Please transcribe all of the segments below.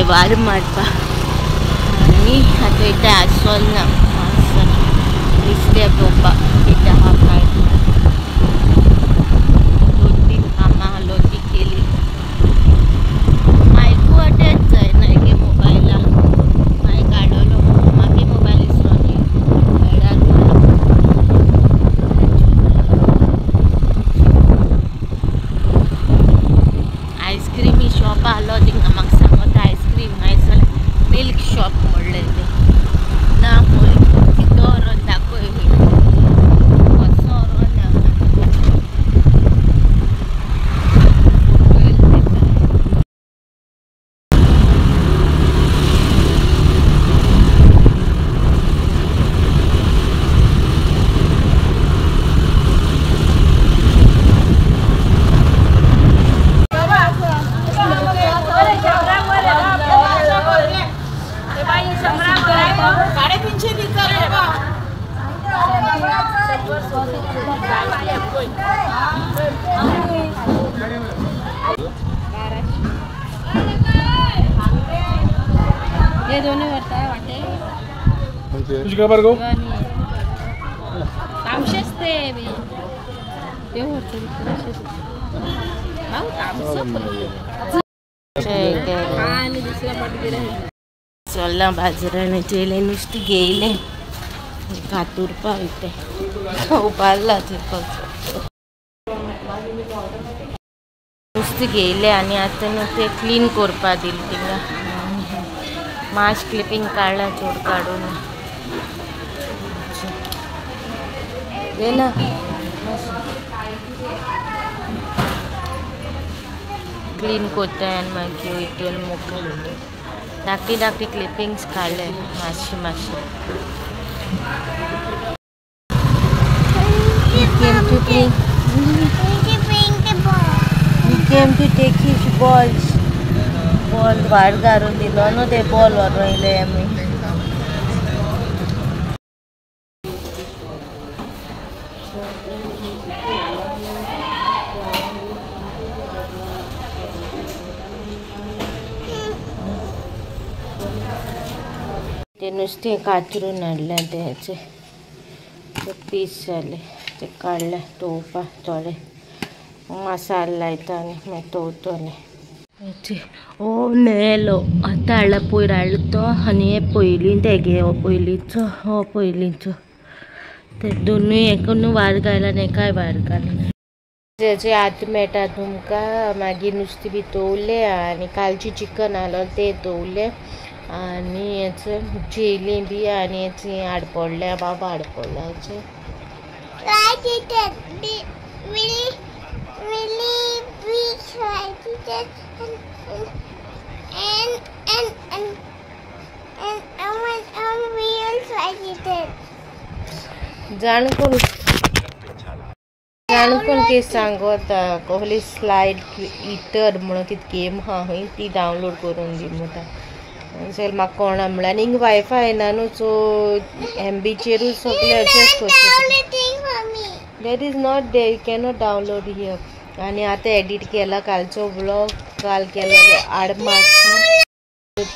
वार मारपा आनी आतां वयता आसोल ना नुस्तें पळोवपाक कितें आहा काय 2-3 कामां आहलो ती केली मायकू अटॅच जायना एके मोबायला मागीर काडलो मागे मोबायल इसोन बेडार उरलो. आयस्क्रिमी शॉप आहलो थिंगा म्हाका सांगता आयस्क्रीम आयज मिल्क शॉप म्हणलें तें ना पळय तितू व्हरोन दाखय कसो व्हरोन ना ये दोनों करता है वाटे तुझी खबर गो तामशेच ते बी ते व्हरता आनी दुसऱ्या पाटी चल्ला बाजारान जेयलें नुस्तें घेयलें कातुरपा वयता उबारला नुस्तें घेयलें आनी आतां न्हू तें क्लीन करपा दिलें थिंगा मास्क क्लिपिंग काडला चड काडून ना क्लीन करता आनी मागीर वयतलो मुखार धाकटी धाकटी क्लिपिंग्स काडले मातशें मातशें. We came to take his balls. Ball भायर घालून दिलो न्हू ते बॉल व्हरून येयले आमी. ते नुस्तें कातरून हाडलें तेचे पीस जाले ते काडले तोवपा थोडे मसालो लायता आनी मागीर तोवतले. हो मेलो आतां हाडला पयर हाडलो तो आनी हे पयलीं तेगे हो पयलींचो हो पयलींचो ते दोनूय एका न्हू वार घायला आनी एकाय भायर घालून तेजे आतां मेळटा तुमकां. मागीर नुस्तें बी तोवलें आनी कालचें चिकन आहलो तें तोवलें आनी हेचें जेयलें बी आनी हेचें हाडपडलें बाबा हाडपडला हेचें जाण कोण जाण कोण कितें सांगता कसली स्लायड इटर म्हणून कितें गेम आहा खंय ती डावनलोड करून दी म्हणटा. सगळें म्हाका कोणा म्हणल्यार आनी हिंगा वायफाय ना न्हू सो एमबीचेरूच सगळें एडजस्ट करचें. That is not there, you cannot download here. आनी आतां एडिट केला कालचो व्लॉग काल केलो आडमास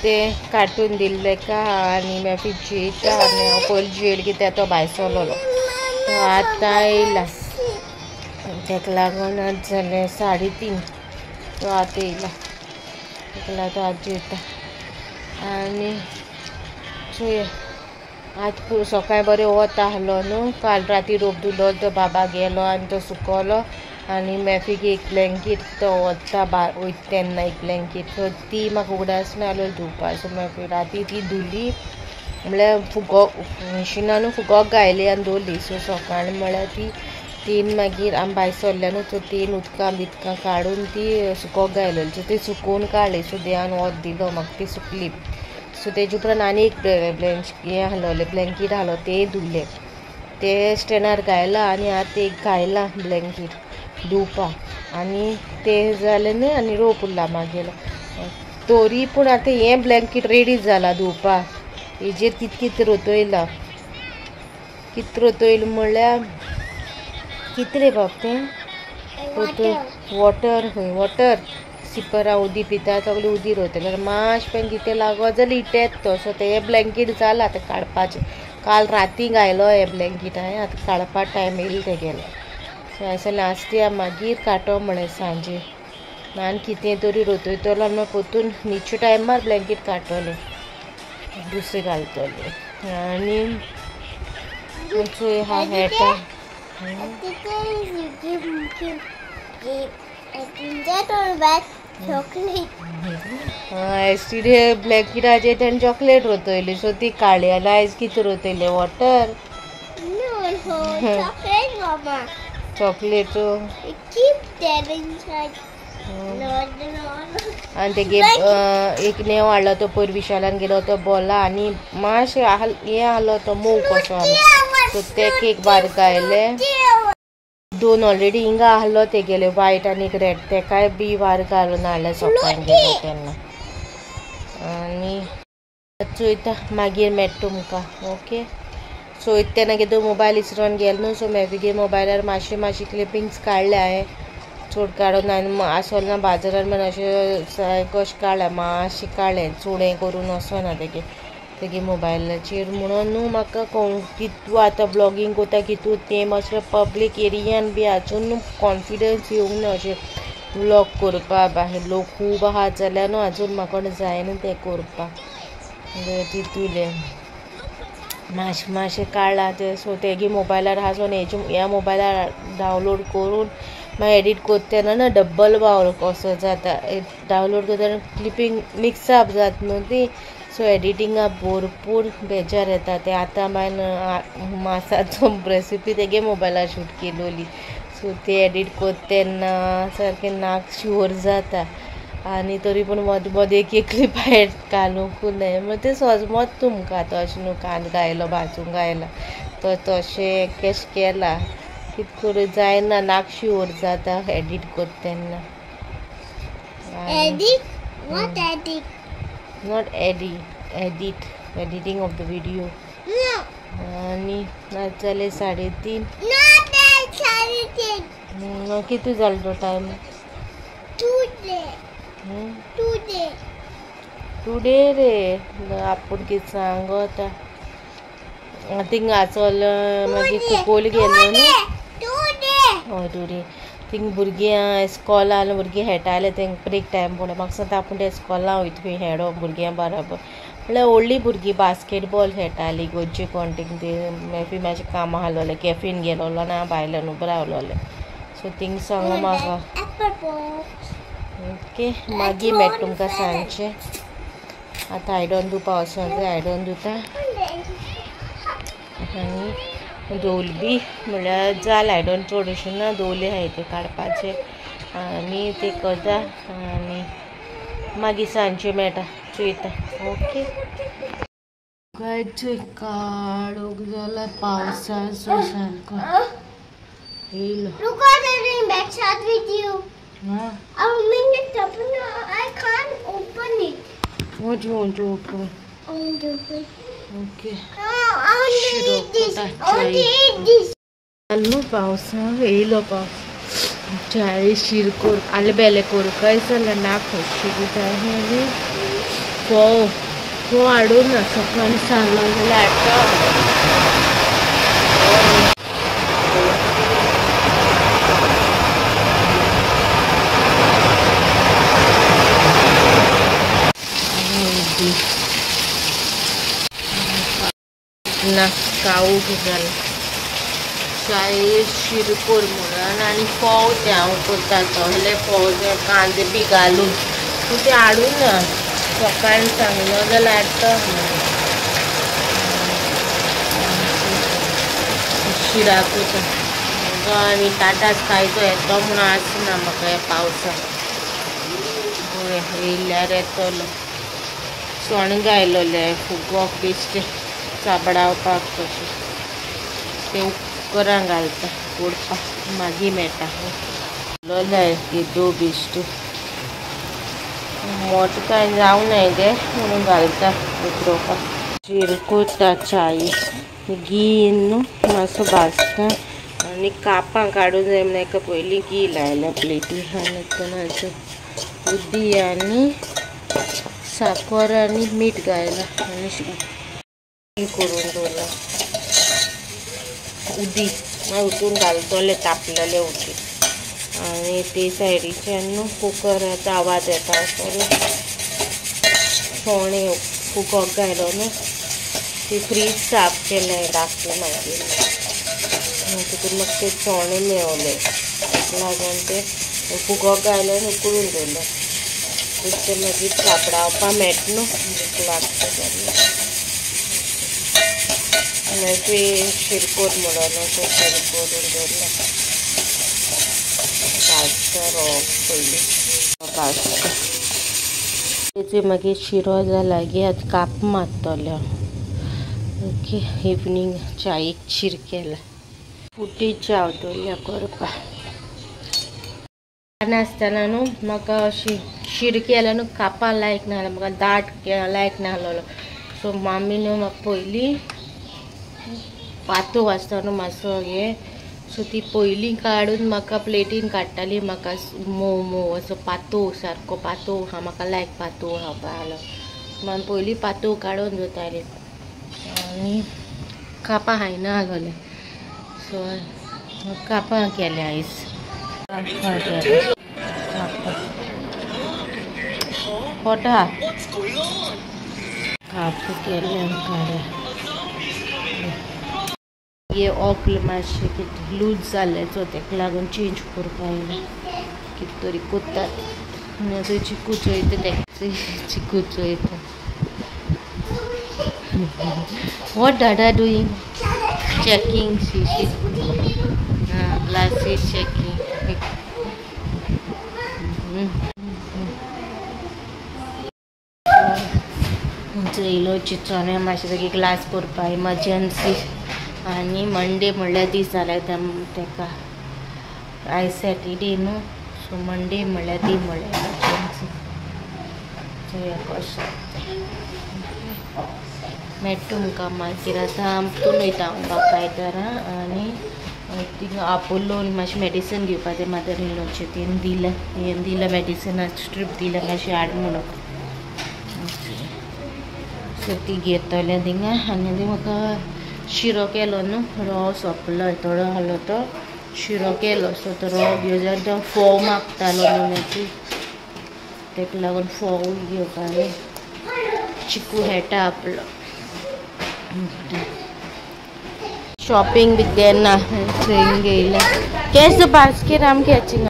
ते काटून दिल्ले का आनी मागीर जेयता आनी हांव पयलीं जेयल कित्याक तो भायर सरलो तो आतां येयला तेका लागून आतां जालें 3:30 तो आतां येयला तेका लागून आतां जेयता आनी चोया. आतां सकाळीं बरें वत आहलो न्हू काल राती रोप धुलो तो बाबा गेलो आनी तो सुकलो आनी मॅफीक एक ब्लँकेट तो वता वयता तेन्ना एक ब्लँकेट सो ती म्हाका उगडास नासलो धुवपा सो मागीर राती ती धुली म्हणल्यार फुगोक मिशिनानू फुगोक घायली आनी दवरली. सो सकाळीं म्हळ्यार ती तीन मागीर आमी भायर सरल्या न्हू सो तीन उदकां बिदकां काडून ती सुकोक घायलेली सो ती सुकोवन काडली. सो देवान वत दिलो म्हाका ती सुकली. सो तेजे उपरांत आनी एक हें आहलोलें ब्लँकेट आहलो तें धुलें. ते स्टँडार घायला आनी आतां एक घायला ब्लँकीट धुवपाक आनी ते जालें न्हय आनी रोप उरला मागेलो तरी पूण आतां हें ब्लँकीट रेडी जाला धुवपाक. हेजेर कित कित रोतयलां कित रोतयल म्हणल्यार कित रे बाब तें वॉटर खंय वॉटर सिपरां उदी पिता सगळें उदी रोयतलें मातशें पण कितें लागत जाल्यार इटेत तो. सो तें ब्लँकीट जालां आतां काडपाचें. काल राती घायलो हें ब्लँकीट हांवें आतां काडपा टायम येयलो तेगेलो. सो हांवें सांगलें आसया मागीर काडटो म्हळें सांजे आनी कितें तरी रोतयतलो आनी मागीर परतून न्हिदच्या टायमार ब्लँकीट काडटलें दुसरें घालतलें. आनी चोय हा हेटा एस्टिडे ब्लँकीटाचेर तेणें चॉकलेट रोतयली सो ती काडली आनी आयज कितें रोतयलें वॉटर चॉकलेट. आनी तेगे एक नेव हाडलो तो पयर विशालान गेलो तो बोला आनी मातशें हें आहलो तो मोव कसो आहलो सो ते केक बारीक घायले. दोन ऑलरेडी हिंगा आहलो तेगेले वायट आनी एक रेड तेकाय बी वार घालून हाडले सकाळीं गेलो तेन्ना. आनी चोयता मागीर मेळटा तुमकां. ओके चोयता तेन्ना कितें मोबायल इसरोन गेलो न्हू सो मागीर मोबायलार मातशें मातशें क्लिपिंग्स काडले हांवें चड काडून हांवें आसोल ना बाजारान म्हण अशें कशें काडलें मातशें काडलें चुडें करून वचना तेगे तेगे मोबायलाचेर म्हणून न्हू म्हाका कितू आतां ब्लॉगींग करता कितू तें मातशें पब्लीक एरियान बी आजून कॉन्फिडन्स येवंक ना अशें व्लॉग करपा. बाहेर लोक खूब आहा जाल्यार न्हू आजून म्हाका जायना तें करपाक तितूलें मातशें मातशें काडलां तें. सो तेगे मोबायलार आहा सो हेजे ह्या मोबायलार डावनलोड करून मागीर एडीट करता तेन्ना न्हू डब्बल वावर कसो जाता. डावनलोड करता तेन्ना क्लिपींग मिक्सअप जाता न्हू ती सो एडिटिंगा भरपूर बेजार येता. ते आतां मागीर मासाचो रेसिपी तेगे मोबायलार शूट केलोली सो ते एडीट करता तेन्ना सारकें नाक शिवर जाता आनी तरी पूण मदें मदें एक एक क्लिप घालूंक जाय मागीर तें सजमत तुमकां तशें न्हू कांदो घायलो भाजूंक घायला तो तशें कशें केलां कितें करूं जायना नाक शिवर जाता एडीट करता तेन्ना. Not edit editing of the video. आनी आतां जाले 3:30. कितें जालो तो टायम टुडे रे आपूण कितें सांगता थिंगा चल मागीर कुकोल गेलो न्हू. हय टुडे थिंग भुरगीं इस्कॉलान भुरगीं खेळटाले तेंकां ब्रेक टायम पळोवप म्हाका दिसता आपूण ते इस्कॉलान वयता खंय खेळो भुरग्यां बराबर म्हणल्यार व्हडलीं भुरगीं बास्केटबॉल खेळटालीं गोंयचे कोण थिंग ते मातशें काम आहलोलें कॅफेन गेलोलो ना भायल्यान उबो रावलोलें सो थिंग सांगो म्हाका. ओके मागीर मेळटा तुमकां सांजचें. आतां आयदन धुवपा वचोंक जाय आयदन धुता आनी दोवल बी म्हणल्यार जालें आयदन चड अशें ना दोवले आहाय ते काडपाचे आनी ते करता आनी मागीर सांजचें मेळटा चोयता. ओके गायचो काळोख जाला पावसाचो सारको येयलो. What do you want to open? I want to open. Okay. No, I want to eat this. I want to eat this. Aloo पावसा येयलो पावस चाय शीर कर आले बेले करूं काय जाल्यार ना खोशी दिता आनी फोव फोव हाडूं ना सकाळीं सांगलो जाल्यार हाडटा. ना काळोख जाला चाय शीर कर म्हणून आनी फोव ते हांव करता तसले फोव ते कांदे बी घालून ते हाडूं ना सकाळीं सांगलो जाल्यार हाडटा. शिराक वता आनी टाटा स्कायचो येतो म्हणून आसना म्हाका ह्या पावसाक येयल्यार येतलो. सण घायलोलें फुगो बेश्टें चाबडावपाक कशें. ते कुकरान घालता उडपा मागीर मेळटा लो दो बिश्ट मोट कांय जावं नाय गे म्हणून घालता उकडोवपाक. शीर कोता चाय घी न्हू मातसो भाजता आनी कापां काडून जाय म्हणून एका पयलीं घी लायल्या प्लेटी आनी मातसो उदी आनी साकर आनी मीठ घायलां आनी करून दवरला. उदी मागीर उठून घालतले तापलेले उदी आनी ते सायडीच्यान न्हू कुकराचो आवाज येता सो फोणे फुगोक घायलो न्हू ती फ्रीज साफ केलें दाखले मागीर तितून म्हाका ते चणे मेवले लागून ते फुगोक घायले आनी उकडून दवरले. ते मागीर कापडावपा मेळटा न्हू भूक लागता तेन्ना. मागीर शिरकोर म्हणून सो शीर करून दवरला भाजता रवो पयलीं भाजता तेजे मागीर शिरो जाला गे आतां काप मारतलें हांव. ओके इवनींग चायेक शीर केला फुटी च्याव दवरल्या करपाक. ल्हान आसतना न्हू म्हाका अशी शीर केल्या न्हू कापां लायक नासलें म्हाका दाट लायक नासलेलो. सो मामी न्हू म्हाका पयलीं पातो आसता न्हू मातसो हे सो ती पयलीं काडून म्हाका प्लेटीन काडटाली म्हाका मोव मोव असो पातो सारको पातो आहा म्हाका लायक पातो खावपा आहलो मान पयलीं पातो काडून दवरताली आनी कापां खायना आहलोलें. सो कापां केल्या आयज कापां पोटा काप केल्या काड्या. हे ऑकल मातशें कितें लूज जाल्लें सो तेका लागून चेंज करपा येयलें कितें तरी कोत्तात आनी चिकू चोयता तेका चिकू चोयता. What Dada doing? Checking CC glasses checking. चोयलो चिचोने मातशें तागे ग्लास करपा इमर्जन्सी आनी मंडे म्हणल्यार दीस जाल्यार तेका आयज सॅटरडे न्हू सो मंडे म्हणल्यार दी म्हणल्यार इमर्जन्सी चोया कशें मेळटा तुमकां मागीर. आतां आमतून वयता हांव बापाय दारा आनी थिंगा आपोलोन मातशें मेडिसन घेवपा तें मदर इन लॉचें तेणें दिलां तेणें दिलां मेडिसना स्ट्रीप दिलां मातशें हाड म्हणून सो ती घेतलें थिंगा. आनी ती म्हाका शिरो केलो न्हू रवो सोंपलो थोडो आहलो तो शिरो केलो सो तो रवो घेवन जाल्यार तो फोव मागतालो न्हू मागीर तेका लागून फोव घेवपा चिकू हेटा आपलो. शॉपिंग बी देना थंय गेला केस बास्केट आमकां catching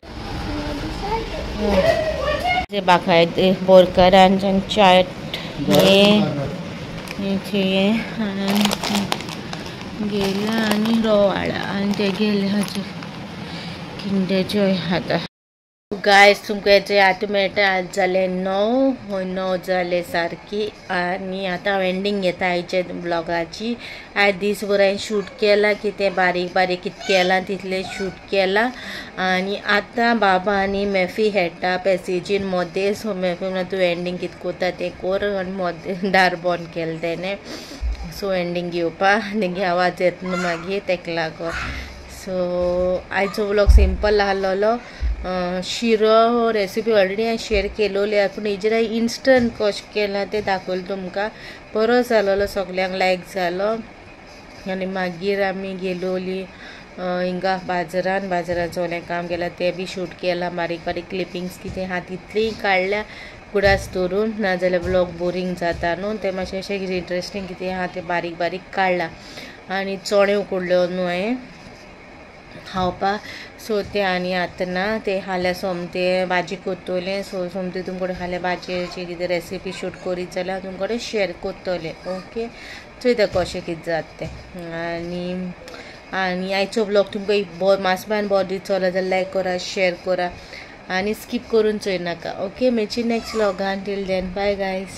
बाकायदे बोरकारान चाट हे गेला आनी रवो हाडला आनी ते गेले हाजे किंडर जॉय खाता. गायस तुमकां हेजे आतां मेळटा. आज जाले 9 जाले सारकी आनी आतां हांव एंडींग घेता आयच्या ब्लॉगाची. आयज दीसभर हांवें शूट केलां कितें बारीक बारीक कितें केलां तितलें शूट केलां. आनी आतां बाबा आनी मेफी खेळटा पॅसेजीन मोदें. सो मेफी म्हणल्यार तूं एंडींग कितें कोता तें कोर आनी मोदें दार बंद केलें तेणें. सो एंडींग घेवपा आनी आवाज येता न्हू मागीर तेका लागून. सो आयचो व्लॉग सिंपल आहलोलो. शिरो रेसिपी ऑलरेडी हांवें शेयर केलोली पूण हेजेर हांवें इन्स्टंट कशें केलां तें दाखयलें तुमकां. बरो जालोलो सगल्यांक लायक जालो. आनी मागीर आमी गेलोली हिंगा बाजारान बाजारान सगळें काम केलां तें बी शूट केलां बारीक बारीक क्लिपिंग्स कितें आहा तितलीं काडल्या कुडास दवरून नाजाल्यार व्लॉग बोरींग जाता न्हू तें मातशें अशें कितें इंट्रस्टींग कितें आहा तें बारीक बारीक काडलां. आनी चणे उकडल्यो न्हू हांवें खावपा सो ते आनी आतां ना ते हाल्या सोमते भाजी कोत्तोलें. सो सोमते तुमकडे हाल्या भाजयेची कितें रेसिपी शूट करीत जाल्यार हांव तुमकडे शेयर कोत्तोलें. ओके चोयता कशें कितें जाता तें. आनी आनी आयचो ब्लॉग तुमकां मातसो बरो दिसलो जाल्यार लायक करा शेयर करा आनी स्कीप करून चोयनाका. ओके मेळची next व्लॉगान. Till then bye guys.